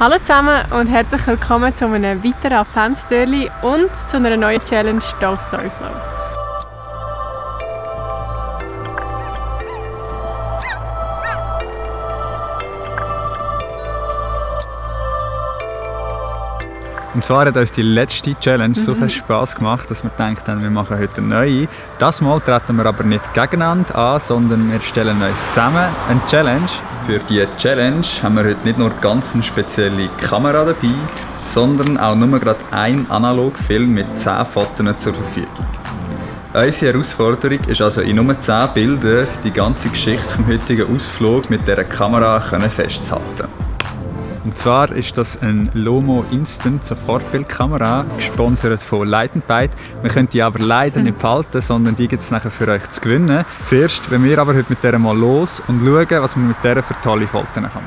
Hallo zusammen und herzlich willkommen zu einem weiteren Adventstürli und zu einer neuen Challenge hier auf Storyflow. Und zwar hat uns die letzte Challenge so viel Spass gemacht, dass wir gedacht haben, wir machen heute eine neue. Das Mal treten wir aber nicht gegeneinander an, sondern wir stellen uns zusammen eine Challenge. Für diese Challenge haben wir heute nicht nur ganz eine spezielle Kamera dabei, sondern auch nur gerade einen Analogfilm mit 10 Fotos zur Verfügung. Unsere Herausforderung ist also in nur 10 Bildern die ganze Geschichte vom heutigen Ausflug mit dieser Kamera festzuhalten. Und zwar ist das ein Lomo Instant Sofortbildkamera, gesponsert von Light & Bite. Wir können die aber leider nicht behalten, sondern die gibt es nachher für euch zu gewinnen. Zuerst wenn wir aber heute mit der mal los und schauen, was man mit der für tolle Fotos machen kann.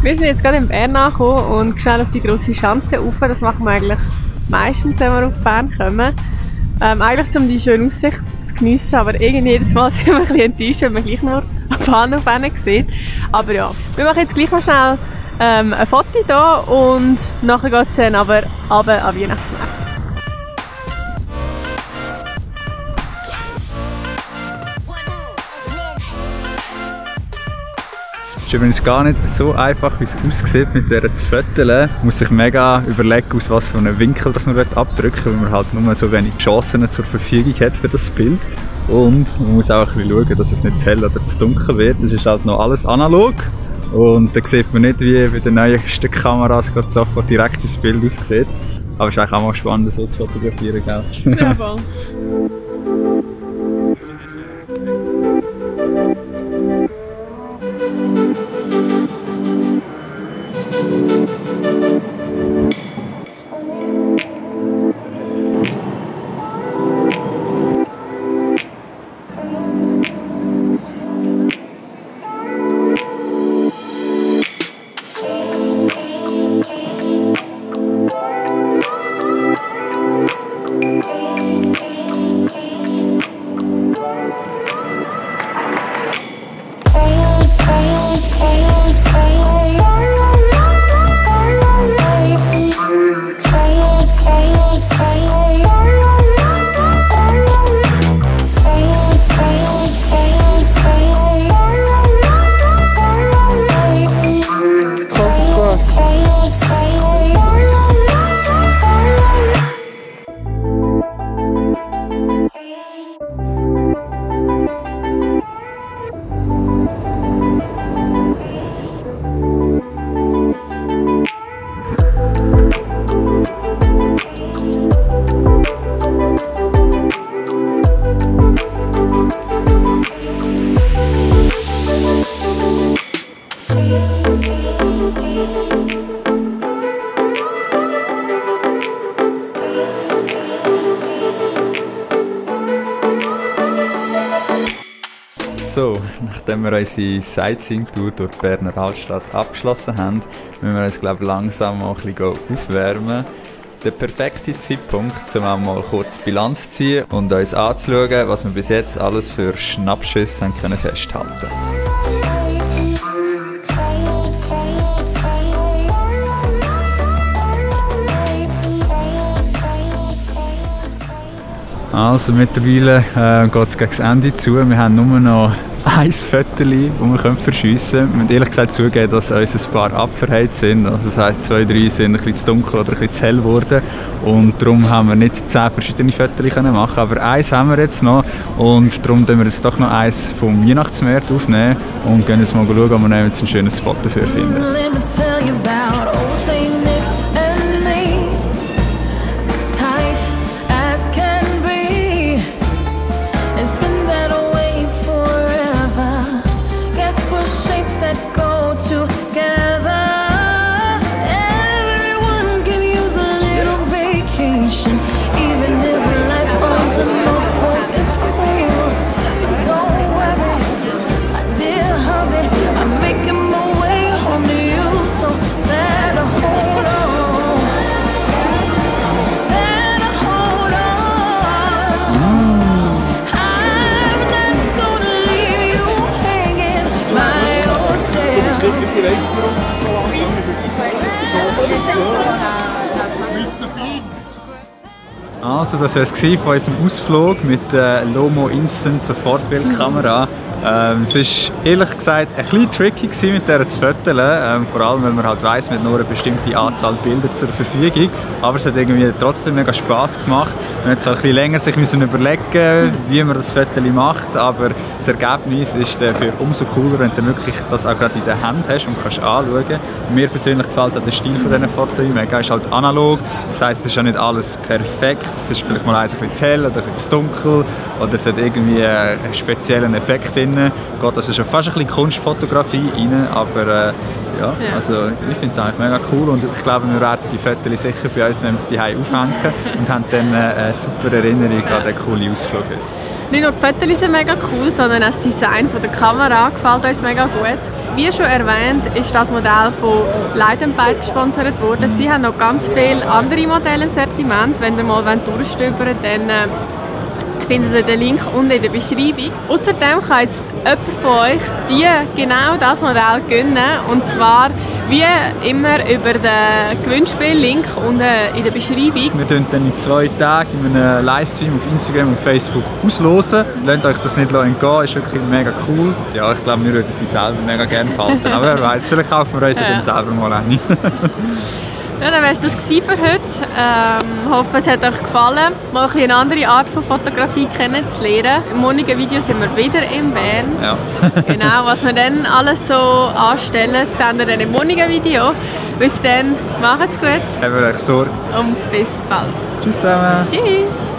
Wir sind jetzt gerade in Bern angekommen und schnell auf die grosse Schanze rauf. Das machen wir eigentlich meistens, wenn wir auf Bern kommen. Eigentlich um die schöne Aussicht zu geniessen, aber irgendwie jedes Mal sind wir ein bisschen enttäuscht, wenn man gleich nur einen Bahnhof sieht. Aber ja, wir machen jetzt gleich mal schnell ein Foto hier und nachher geht es dann aber runter an Weihnachtsmarkt. Es ist übrigens gar nicht so einfach, wie es aussieht mit dieser zu fotografieren. Man muss sich mega überlegen, aus was für einem Winkel das man abdrücken will, weil man halt nur so wenig Chancen zur Verfügung hat für das Bild. Und man muss auch ein bisschen schauen, dass es nicht zu hell oder zu dunkel wird. Das ist halt noch alles analog. Und da sieht man nicht, wie bei den neuesten Kameras gerade sofort direkt das Bild aussieht. Aber es ist eigentlich auch mal spannend, so zu fotografieren, gell? Ja, voll. So, nachdem wir unsere Sightseeing-Tour durch die Berner Altstadt abgeschlossen haben, müssen wir uns langsam mal ein bisschen aufwärmen. Der perfekte Zeitpunkt, um auch mal kurz Bilanz zu ziehen und uns anzuschauen, was wir bis jetzt alles für Schnappschüsse haben können festhalten können. Also mittlerweile geht es gegen das Ende zu. Wir haben nur noch ein Foto, das wir verschiessen können. Wir müssen ehrlich gesagt zugeben, dass uns ein paar abverheizt sind. Also das heisst, 2, 3 sind ein bisschen zu dunkel oder ein bisschen zu hell geworden. Und darum haben wir nicht 10 verschiedene Fotos machen. Aber eins haben wir jetzt noch. Und darum werden wir jetzt doch noch eins vom Weihnachtsmarkt aufnehmen. Und gehen jetzt mal schauen, ob wir jetzt ein schönes Spot dafür finden. Also, das war es von unserem Ausflug mit der Lomo Instant Sofortbildkamera. Es war ehrlich gesagt ein bisschen tricky mit dieser zu fotografieren, vor allem weil man halt weiss, man hat nur eine bestimmte Anzahl Bilder zur Verfügung, aber es hat irgendwie trotzdem mega Spass gemacht. Man hat zwar ein bisschen länger sich überlegen, wie man das Foto macht, aber das Ergebnis ist dafür umso cooler, wenn du wirklich das auch gerade in der Hand hast und kannst anschauen. Mir persönlich gefällt auch der Stil von diesen Fotos mega. Es ist halt analog, das heisst, es ist ja nicht alles perfekt. Es ist vielleicht mal ein bisschen zu hell oder ein bisschen zu dunkel oder es hat irgendwie einen speziellen Effekt drin. Geht also schon fast ein bisschen Kunstfotografie rein, aber ja, also ich finde es eigentlich mega cool und ich glaube, wir werden die Fotos sicher bei uns zu Hause aufhängen und haben dann eine super Erinnerung an den coolen Ausflug. Nicht nur die Fotos sind mega cool, sondern auch das Design der Kamera gefällt uns mega gut. Wie schon erwähnt, ist das Modell von Light & Bite gesponsert worden. Sie haben noch ganz viele andere Modelle im Sortiment. Wenn ihr mal durchstöbern wollt, dann findet ihr den Link unten in der Beschreibung. Außerdem kann jetzt jemand von euch genau das Modell gewinnen. Und zwar wie immer über den Gewinnspiel-Link unten in der Beschreibung. Wir tun dann in 2 Tagen in einem Livestream auf Instagram und Facebook auslosen. Lasst euch das nicht entgehen, ist wirklich mega cool. Ja, ich glaube, wir würden sie selber mega gerne behalten. Aber wer weiß, vielleicht kaufen wir uns dann selber mal eine. Ja, dann war es das für heute. Ich hoffe, es hat euch gefallen, mal eine andere Art von Fotografie kennenzulernen. Im morgigen Video sind wir wieder in Bern. Ja. Genau, was wir dann alles so anstellen, sehen wir dann im morgigen Video. Bis dann, macht's gut. Habt euch Sorge. Und bis bald. Tschüss zusammen. Tschüss.